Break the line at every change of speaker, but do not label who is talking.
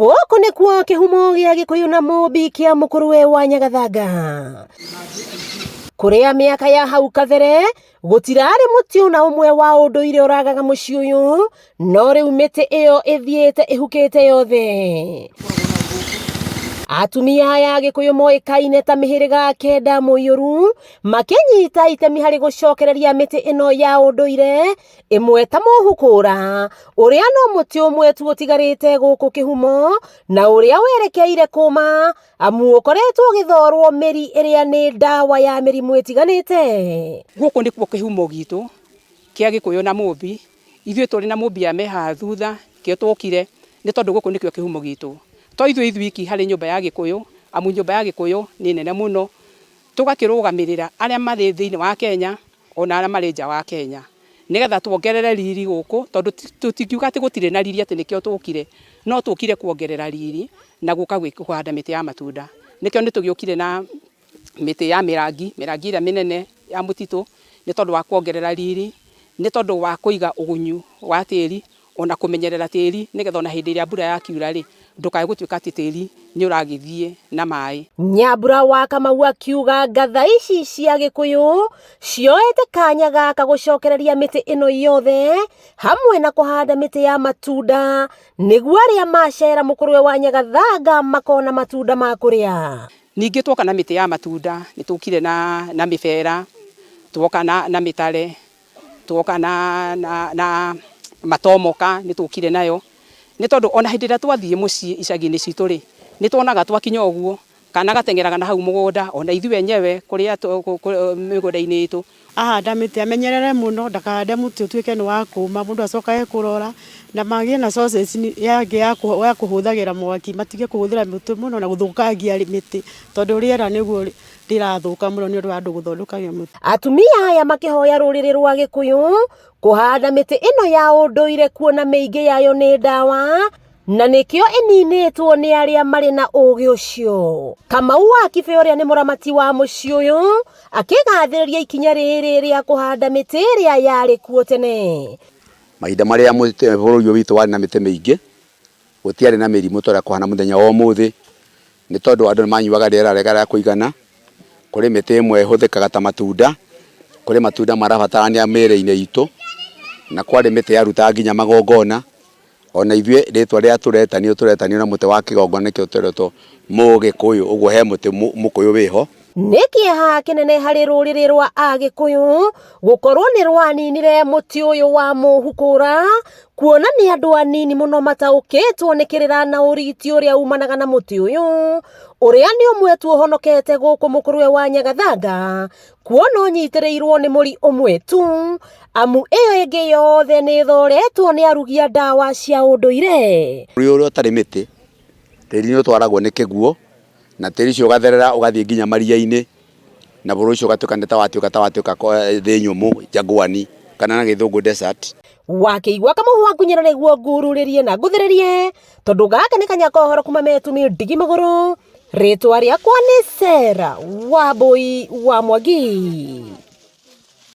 Gũkũ nĩkuo kĩhumo gĩa Gĩkũyũ na Mũmbi kĩa mũkũrwe wa Nyagathanga. Kũrĩa mĩaka ya hau kabere gũtirarĩ mũtĩ ona ũmwe wa ũndũire ũragaga mũciĩ ũyũ, no rĩu mĩtĩ ĩyo ĩthiĩte ĩhukĩte yothe. Atumia aya a Gĩkũyũ moĩkaine ta mĩhĩrĩga kenda mũiyũru makĩnyita itemi harĩ gũcokereria mĩtĩ ĩno ya ũndũire ĩmwe ta mũhukũra ũrĩa no mũtĩ ũmwe tu ũtigarĩte gũkũ kĩhumo na ũrĩa werekeire kũma amu ũkoretwo ũgĩthorwo mĩri ĩrĩa nĩ ndawa ya mĩrimũ ĩtiganĩte.
Gũkũ nĩkuo kĩhumo gitũ kĩa Gĩkũyũ na Mũmbi, ithuĩ tũrĩ na Mũmbi aya me haha thutha nĩkĩo twokire nĩ tondũ gũkũ nĩkuo kĩhumo gitũ. To ithuĩ ithuiki harĩ nyũmba ya Gĩkũyũ, amu nyũmba ya Gĩkũyũ nĩ nene mũno, tũgakĩrũgamĩrĩra arĩa marĩ thĩinĩ wa Kenya ona arĩa marĩ nja wa Kenya, nĩgetha tuongerere riri gũkũ, tondũ tũtingiuga atĩ gũtirĩ na riri atĩ nĩkĩo tũkire, no tũkire kuongerera riri na gũka kũhanda mĩtĩ ya matunda. Nĩkĩo nĩ tũgĩũkire na mĩtĩ ya mĩrangi, mĩrangi ĩrĩa mĩnene ya mũtitũ, nĩ tondũ wa kuongerera riri, nĩ tondũ wa kũiga ũgunyu wa tĩri, ona kũmenyerera tĩri nĩgetha ona hĩndĩ ĩrĩa mbura yakiura rĩ, ndũkae gũtuĩka atĩ tĩri nĩ ũragĩthiĩ na maĩ.
Nyambura wa Kamau akiuga ngatha ici cia Gĩkũyũ cioete kanya gaka gũcokereria mĩtĩ ĩno yothe hamwe na kũhanda mĩtĩ ya matunda nĩguo arĩa macera mũkũrwe wa Nyagathanga makona matunda ma kũrĩa.
Ningĩ twoka na mĩtĩ ya matunda, nĩ tũkire na, na mĩbera, twoka na, na mĩtare, twoka na, na, na matomoka nĩ tũkire nayo, nĩ tondũ ona hĩndĩ ĩrĩa twathiĩ mũciĩ icagi-inĩ citũ rĩ, nĩ tuonaga twakinya ũguo, kana gateng'eraga na hau mũgũnda, ona ithuĩ enyewe kũrĩa mĩgũnda-inĩ itũ.
Ahanda mĩtĩ amenyerere mũno ndakahande mũtĩ ũtuĩke nĩ wa kũma mũndũ acokage kũrora na magĩe na sources yangĩ ya kũhũthagĩra mwaki matige kũhũthĩra mĩtĩ mũno na gũthũkangia mĩtĩ tondũ rĩera nĩguo rĩrathũka mũno nĩ ũndũ wa andũ gũthondekagia mũtĩ.
Atumia aya makĩhoya rũrĩrĩ rwa Gĩkũyũ kũhanda mĩtĩ ĩno ya ũndũire kuona mĩingĩ yayo nĩ ndawa na nĩkĩo ĩninĩtwo nĩ arĩa marĩ na ũũgĩ ũcio. Kamau wa Kibe ũrĩa nĩ mũramati wa mũciĩ ũyũ akĩgathĩrĩria ikinya rĩrĩ rĩa kũhanda mĩtĩ ĩrĩa yarĩ kuo tene.
Mahinda marĩa bũrũri ũyũ witũ warĩ na mĩtĩ mĩingĩ, gũtiarĩ na mĩrimũ ta ũrĩa kũhana mũthenya wa ũmũthĩ, nĩ tondũ andũ nĩ manyuaga rĩera rĩega rĩa kũigana, kũrĩ mĩtĩ ĩmwe ĩhũthĩkaga ta matunda, kũrĩ matunda marabatarania mĩrĩ-inĩ itũ, na kwarĩ mĩtĩ yarutaga nginya magongona, ona ithuĩ rĩtwa rĩrĩa tũretanio tũretanio na mũtĩ wa kĩgongona nĩkĩo tũretwo mũgĩkũyũ, ũguo he mũtĩ mũkũyũ wĩho.
Nĩ kĩeha kĩnene harĩ rũrĩrĩ rwa Agĩkũyũ gũkorwo nĩ rwaninire mũtĩ ũyũ wa mũhukũra, kuona nĩ andũ anini mũno mataũkĩtwo nĩ kĩrĩra na ũrigiti ũrĩa umanaga na mũtĩ ũyũ, ũrĩa nĩ ũmwe tu ũhonokete gũkũ mũkũrwe wa Nyagathanga, kuona ũnyitĩrĩirwo nĩ mũri ũmwe tu, amu ĩyo ĩngĩ yothe nĩ ĩthoretwo nĩ arugi a ndawa cia ũndũire.
Bũrũri ũrĩa ũtarĩ mĩtĩ, tĩri nĩ ũtwaragwo nĩ kĩguũ, na tĩri ũcio ũgatherera ũgathiĩ nginya maria-inĩ, na bũrũri ũcio ũgatuĩka nĩ ta watuĩka ta watuĩka thĩ nyũmũ, jangwani, kana na gĩthũngũ desert.
Wakĩigua kamũhwa ngunyĩra nĩguo ngururĩrie na ngũthĩrĩrie, tondũ gaka nĩ kanya ka ũhoro kuma metumi ndigi magũrũ. Rĩtwa rĩakwa nĩ Sarah Wambui wa Mwangi.